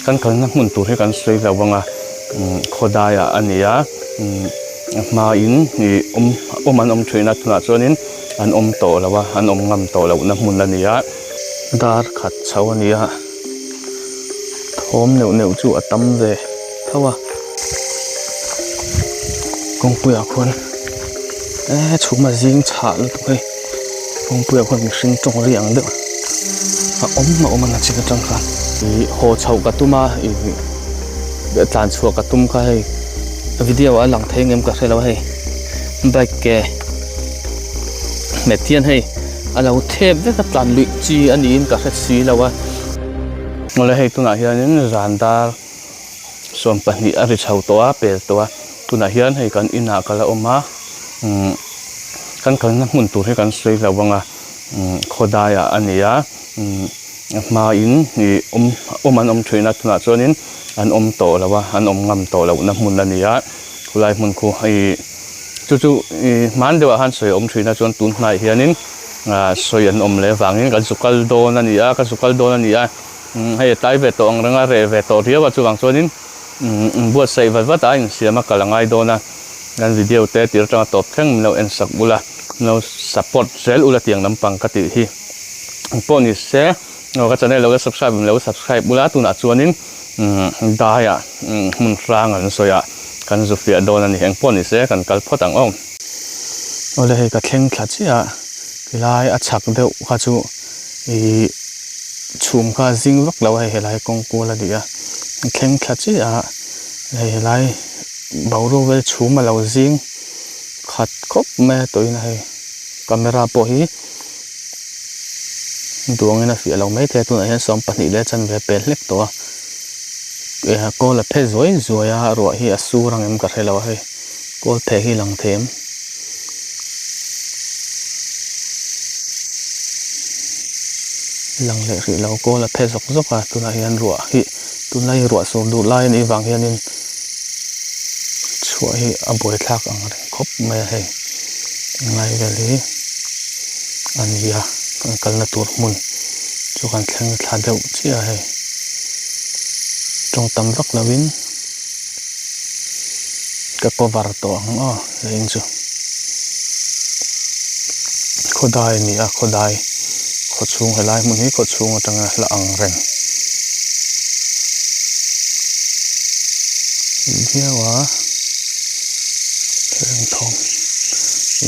Kan kalna hmun tur hi kan sawi lo ang a, khawdaiah a ni a, a hmain ih awm awm an awm thin a, tunah chuanin an awm tawh lo a, an awm ngam tawh lohna hmun a ni a. Dar khat chho a ni a, thawm neuh neuh chu a tam ve tho a. Kawngpuiah khuan eee chhum a zing chhah lutuk hei kawngpuiah khuan mihring tawng ri ang deuh a awm a awm a nachin atang khan ih haw chhoh ka tum a ih tlan chhuah ka tum kha hei video a lang thei ngem ka hre lo hei bike ke hmet hian hei a lo thep vek a tlan luih chi a niin ka hre si lo a. Awle hei tunah hianin zan dar. 20 a ri chho tawh a pel tawh a tunah hian hei kan inah ka la awm a umm kan kalna hmun tur hi kan sawi lo ang a umm khawdaiah a ni a umm a hmain ih awm awm an awm thin a tunah chuanin an awm tawh lo a an awm ngam tawh lohna hmun a ni a khulai hmun khu hei chu chu ih hman deuhah khan sawi a awm thin a chuan tun hnaiah hianin ah sawi an awm leh avangin kan zu kal dawn a ni a ka zu kal dawn a ni a. Hei a tlai ve tawh ang reng a, reh ve tawh riau a, chuvang chuanin inbuatsaih vat vat a insiam a kal a ngai dawn a, kan video te tir atanga tawp thleng min lo en sak ula, min lo support zel ula tiang lampang ka tih hi pawh ni se, aw ka channel lo la subscribe min lo subscribe ula tunah chuanin daiah hmun hrang an sawi a kan zu fiah dawn a ni, eng pawh ni se kan kal phawt ang aw. Awle hei ka thleng thla chiah a, tilai a chhak deuh kha chu ih. Chhum kha a zing vak lo a hei helai kawng kual a ni a a thleng thla chiah a hei helai boruak vel chhum a lo zing khat khawp mai a tawhin a hei camera pawh hi duangin a fiah lo maithei a tunah hian 12 leh chanve pel hlek tawh a eh kawl a phe zuai zuai a ruah hi a sur ang em ka hre lo a hei kawl phe hi lang thei em. Lang leh rih lo kawl a phe zawk zawk a tunah hian ruah hi tunlai ruah sur duh lai a nih vang hianin chhuah hi a buaithlak ang reng khawp mai a hei englai vel hi a ni a kan kalna tur hmun chu kan thleng thla deuh chiah a hei tawng tam vak lovin ka cover tawh ang aw leng chu khawdai a ni a khawdai khaw chhung helai hmun hi khaw chhung atanga hla ang reng viau a thawm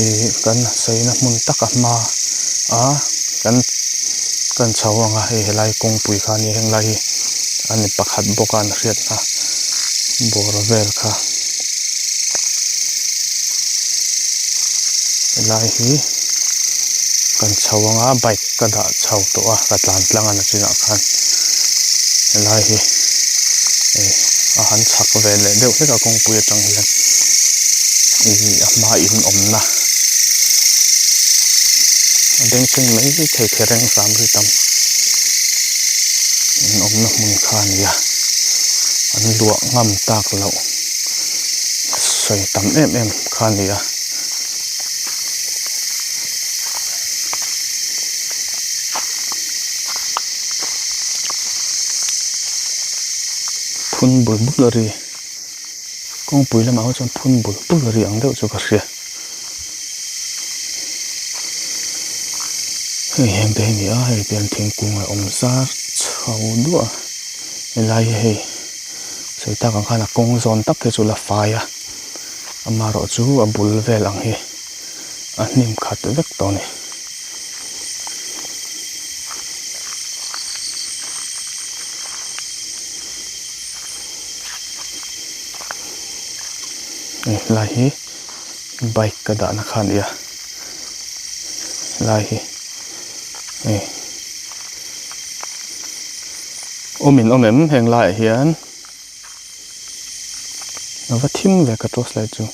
ih kan sawina hmun taka hma a kan kan chho ang a hei helai kawngpui kha a ni heng lai hi a ni pakhat bawk a an hriatna bawr vel kha. Helai hi kan chho anga bike ka dah chho tawh a ka tlan tlang a nachinah khan helai hi eh a han chhak ve leh deuh hlek a kawngpui atang hian ih a hma in awmna a bengchheng mai thei thereng hram ri tam in awmna hmun kha a ni a an luah ngam tak loh. Sawi tam em em kha a ni a. Phun bul bul a ri kawngpui lamah ho chuan phun bul bul a ri ang deuh chu ka hria. Hei heng te hi a ni a hei pian thingkung a awm zar chho duah a helai hi hei. Sawi tak ang khan a kawng zawn tak hi chu la fai a amaherawh chu a bul vel ang hi a hnim khat vek tawh a ni. Helai hi bike ka dahna kha a ni a helai hi hei. Awm in awm em heng laiah hian a va thim ve ka torch light chu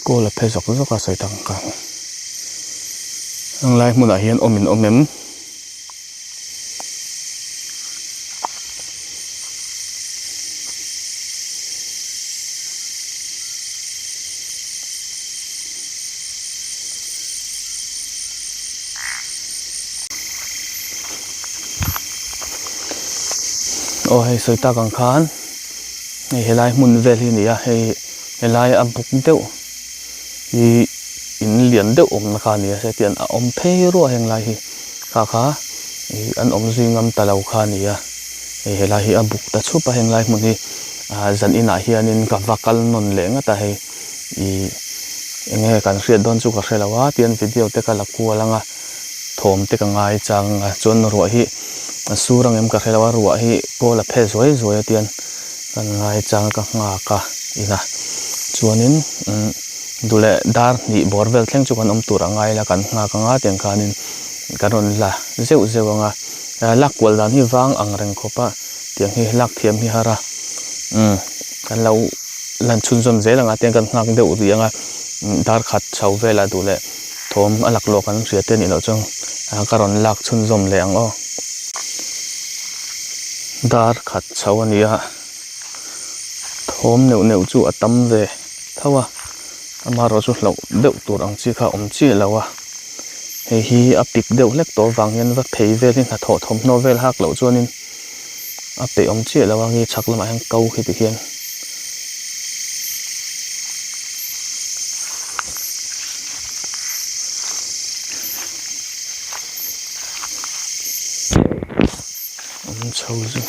kawl a phe zawk zawk a sawi tak ang khan heng lai hmunah hian awm in awm em. Aw hei sawi tak ang khan hei helai hmun vel hi a ni a hei helai a buk deuh hi in lian deuh awmna kha a ni a hetiang a awm phei ruah heng lai hi kha kha ih an awm zui ngam ta lo kha a ni a hei helai hi a buk ta chhup a heng lai hmun hi ah zan inah hianin ka va kal nawn leh ngat a hei ih eng nge kan hriat dawn chu ka hre lo a tian video te ka la kual ang a thawm te ka ngai chang a chuan ruah hi a sur ang em ka hre lo a ruah hi kawl a phe zuai zuai a tian kan ngai chang a ka nghak a ina chuanin umm duh leh dar hnih bawr vel thleng chu kan awm tur a ngai la kan nghak ang a tiang khanin kan rawn la zeuh zeuh ang a lak kual dan hi vang ang reng khawp a tiang hi lak thiam hi har a umm kan lo lan chhunzawm zel ang a tiang kan nghak deuh rih ang a dar khat chho velah duh leh thawm a laklawh kan hria te anih loh chuan ka rawn lak chhunzawm leh ang aw. Dar khat chho a ni a thawm neuh neuh chu a tam ve tho a amaherawh chu hlauh deuh tur ang chi kha a awm chiah lo a hei hi a pik deuh hlek tawh avang hian va phei vel hi hnathawh thawmhnaw vel hak loh chuanin a peih awm chiah lo a nge chhak lamah hian ko khi tikhian. An chho chu.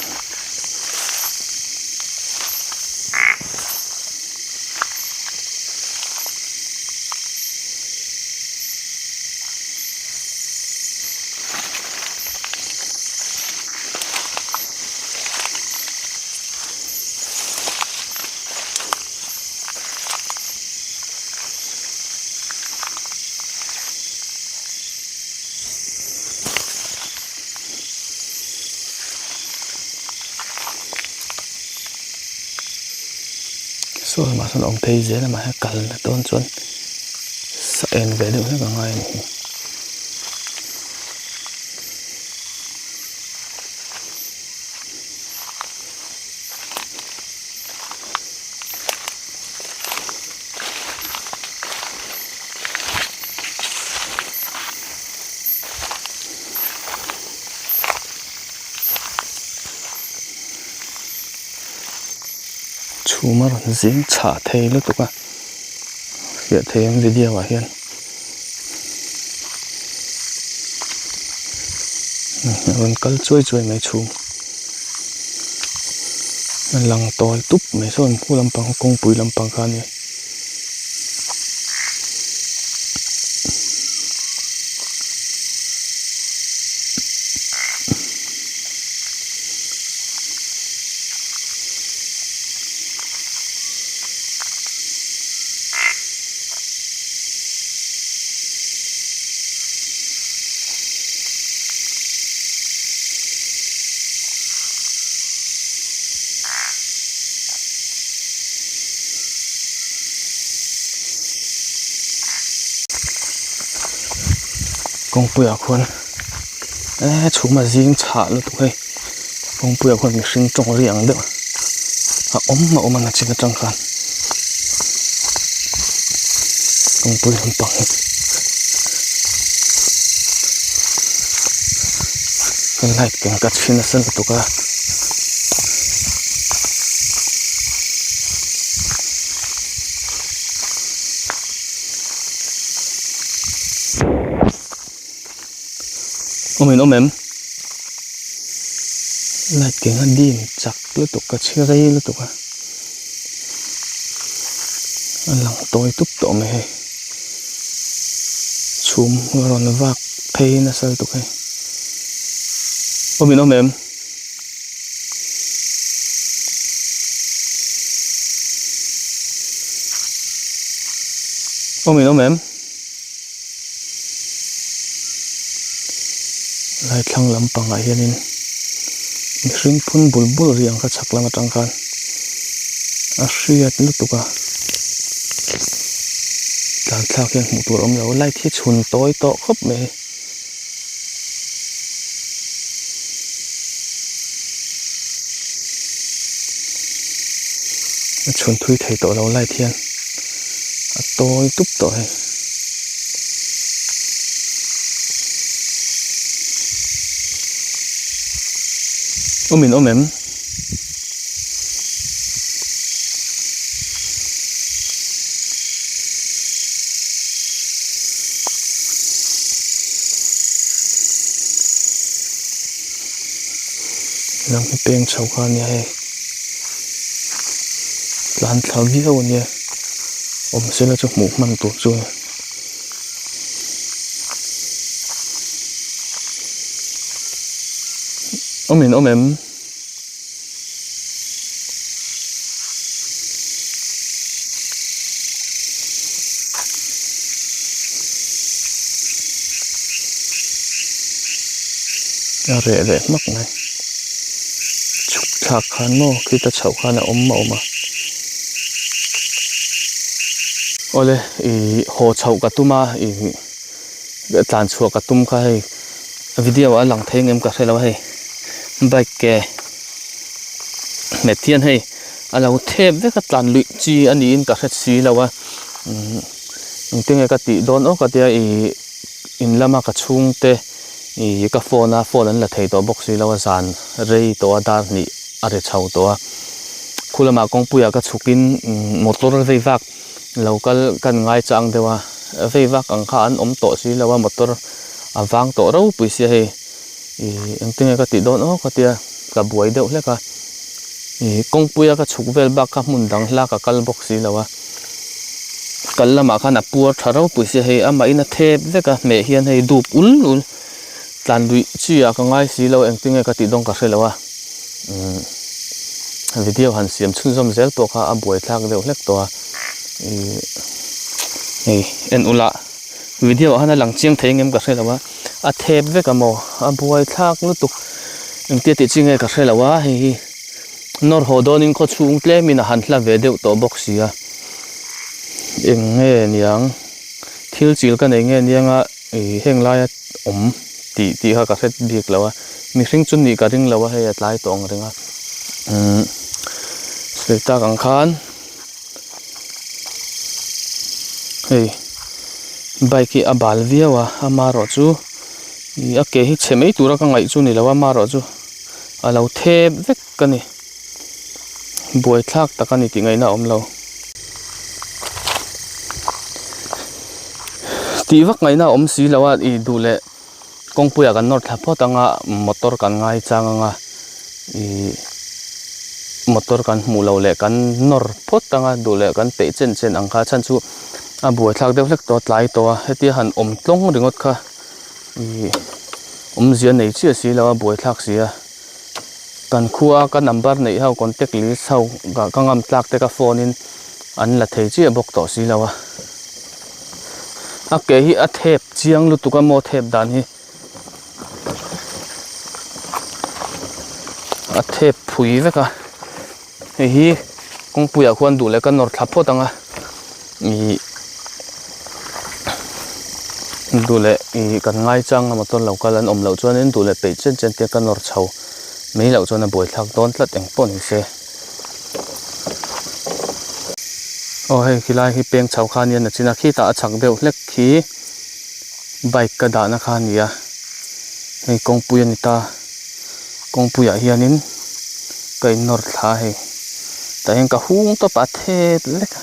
Saw lamah sawn a awm phei zel a mahse kalna dawn chuan sa en ve deuh hlek a ngai a ni hi. Chhum a rawn zing chhah thei lutuk a fiah thei ang video ah hian a rawn kal chuai chuai mai chhum a lang tawi tup mai sawn khu lampang kawngpui lampang kha a ni. Kawngpuiah khuan eee chhum a zing chhah lutuk hei kawngpuiah khuan mihring tawng ri ang deuh a awm a awm a nachin atang khan kawngpui lampang hi ka light keng ka chhi nasa lutuk a. Awm in awm em? Light keng a dim chak lutuk ka chhi rei lutuk a a lang tawi tup tawh mai hei chhum a rawn vak phei nasa lutuk hei awm in awm em? Awm in awm em? Lai thlang lampangah hianin mihring phun bul bul ri ang kha chhak lam atang khan a hriat lutuk a tlan thlak hian hmuh tur a awm lo light hi chhun tawi tawh khawp mai. A chhun thui thei tawh lo light hian a tawi tup tawh hei. Awm in awm em? Lam hi peng chho kha ania hei tlan thla viau ania awm sela chu hmuh hman tur chu a ni. Awm in awm em? A reh leh hmak mai chhuk thlak khan maw khita chhoh khan a awm a awm a awle ih haw chhoh ka tum a ih tlan chhuah ka tum kha hei video ah a lang thei ngem ka hre lo a hei bike ke hmet hian hei a lo thep vek a tlan luih chi a niin ka hre si lo a umm engtin nge ka tih dawn awk a tia ih in lama ka chhungte ih ka phone a phone an la thei tawh bawk si lo a zan rei tawh a dar hnih a ri chho tawh a khu lamah kawngpuiah ka chhuk in motor vei vak. Lo kal kan ngai chang deuh a, vei vak ang kha an awm tawh si lo a motor a vang tawh ropui sia hei ih engtin nge ka tih dawn aw ka tia ka buai deuh hlek a ih kawngpui a ka chhuk vel bak kha hmun dang hla ka kal bawk si lo a kal lamah khan a puar tha ropui sia hei amahin a thep vek a hmeh hian hei dup ul ul tlan luih chi ah ka ngai si lo engtin nge ka tih dawn ka hre lo a umm video han siam chhunzawm zel pawh kha a buai thlak deuh hlek tawh a ihh hei en ula video ah hian a lang chiang thei ang em ka hre lo a a thep vek a maw a buai thlak lutuk engtia tih chi nge ka hre lo a hei hi nawr haw dawnin khaw chhung tlemin a han hla ve deuh tawh bawk si a eng nge niang thil chil ka nei nge niang a. Ih heng laia awm tih tih kha ka hre bik lo a mihring chu nih ka ring lo a hei a tlai tawh ang reng a umm sawi tak ang khan hei bike hi a bal viau a amaherawh chu ih a ke hi chhe mai tura ka ngaih chu ni lo a amaherawh chu a lo thep vek a ni buaithlak tak a ni tih ngaihna a awm lo. Tih vak ngaihna a awm si lo a ih duh leh kawngpuiah kan nawr thla phawt ang a motor kan ngai chang ang a ih motor kan hmuh loh leh kan nawr phawt ang a duh leh kan peih chen chen ang kha chhan chu a buaithlak deuh hlek tawh a tlai tawh a hetia han awm tlawng ringawt kha ih awmzia nei chiah si lo a buaithlak si a kan khua ka number neih ho contact list ho ka ngam tlak te ka phone in. An la thei chiah bawk tawh si lo a. A ke hi a thep chiang lutuk a maw thep dan hi. A thep phui vek a. Hei hi kawngpuiah khuan duh leh ka nawr thla phawt ang a. Ih duh leh ih kan ngai chang a motor lo kal an awm loh chuanin duh leh peih chen chen te ka nawr chho mai loh chuan a buaithlak dawn tlat eng pawh ni se. Aw hei khilai hi peng chho kha ania nachin a khitah a chhak deuh hlek khi bike ka dahna kha a ni a hei kawngpui a ni ta kawngpuiah hianin ka in nawr thla a hei tah hian ka hung tawp a thet vek a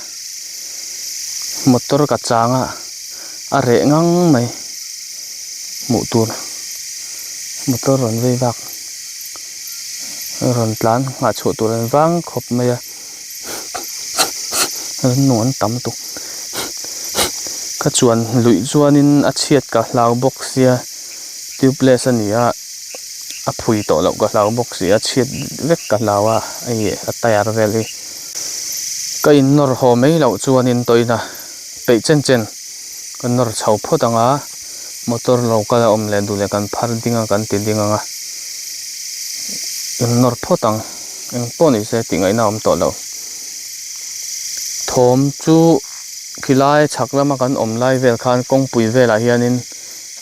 motor ka chang a a reh ngang mai hmuh tur motor rawn vei vak. Rawn tlan nghah chhuah tur an vang khawp mai a rannung an tam tuk ka chuan luih chuanin a chhiat ka hlau bawk sia tubeless a ni a a phui tawh loh ka hlau bawk sia a chhiat vek ka hlau a hei a tyre vel hi ka in nawr haw mai loh chuanin tawina peih chen chen ka nawr chho phawt ang a. Motor lo kal a awm leh duh leh kan phar ding a kan ti ding ang a in nawr phawt ang eng pawh ni se tih ngaihna a awm tawh lo thawm chu khilai chhak lama kan awm lai vel khan kawngpui velah hianin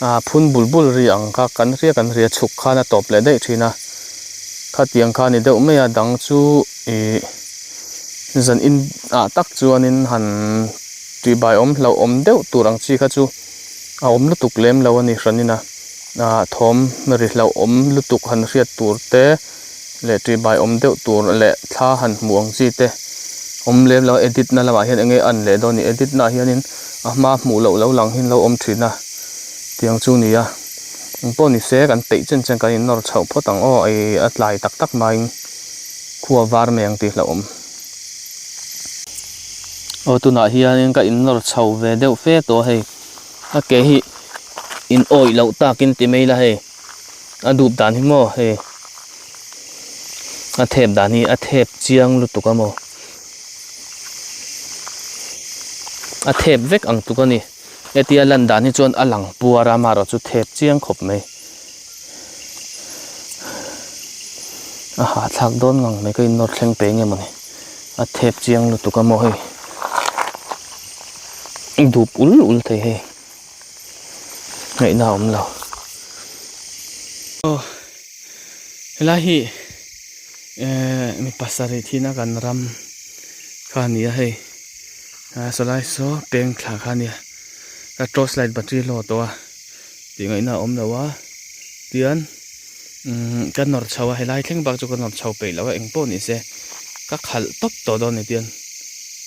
ah phun bul bul ri ang kha kan hria kan hria chhuk khan a tawp leh daih thin a khatiang kha a ni deuh mai a dang chu ih zan in ah tak chuanin han tihbai awm hlauh awm deuh tur ang chi kha chu. A awm lutuk lem lo a ni hranin a ah thawm ri hlauhawm lutuk han hriat tur te leh ṭihbai awm deuh tur leh thla han hmuh ang chi te awm lem lo a edit na lamah hian enge an leh dawn a ni edit na ah hianin a hma hmuh loh lo lang hi an lo awm thin a tiang chu a ni a. Engpawh ni se kan peih chen chen kan innawr chhoh phawt ang aw ih a tlai tak tak maiin khua var mai ang tih hlauhawm. Aw tunah hianin ka innawr chho ve deuh fe tawh a hei a ke hi in awih loh takin ti mai ila hei a dup dan hi maw hei a thep dan hi a thep chiang lutuk a maw a thep vek ang tluk a ni. Hetia lan dan hi chuan a lang puar a, amaherawh chu thep chiang khawp mai. A hahthlak dawn ngang mai ka innawr thleng pe nge mawni. A thep chiang lutuk a maw hei. Dup ul ul thei hei. Ngaihna a awm lo. Aw helai hi eh mi pasarih thihna kan ram kha a ni a hei. Ah sawlai saw peng thla kha a nia ka torch light battery hlawh tawh a tih ngaihna a awm lo a tian umm ka nawr chho a helai thleng bak chu ka nawr chho peih lo a eng pawh ni se ka khalh tawp tawh dawn a ni tian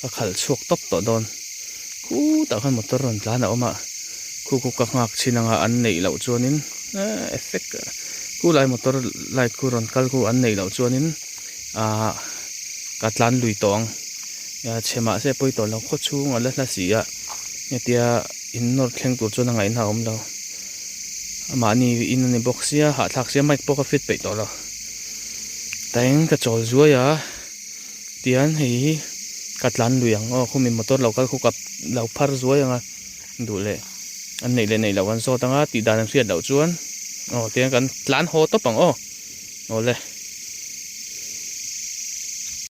ka khalh chhuak tawp tawh dawn khutah khan motor rawn tlan a awm a khu khu ka nghak chhin anga an neih loh chuanin ehh effect khulai motor light khu rawn kal khu an neih loh chuanin ahh ka tlan lui tawh ang. Chhe mahse pawi tawh lo khaw chhung a la hla si a hetia in nawr thleng tur chuan a ngaihna a awm lo mahni in a ni bawk sia hahthlak sia mic pawh ka fit peih tawh lo tain ka chawl zuai a tian hei hi ka tlan lui ang aw khumi motor lo kal khu ka lo phar zuai ang a duh leh an neih leh neih loh an zawt ang a tih dan an hriat loh chuan aw tiang kan tlan haw tawp ang aw awle.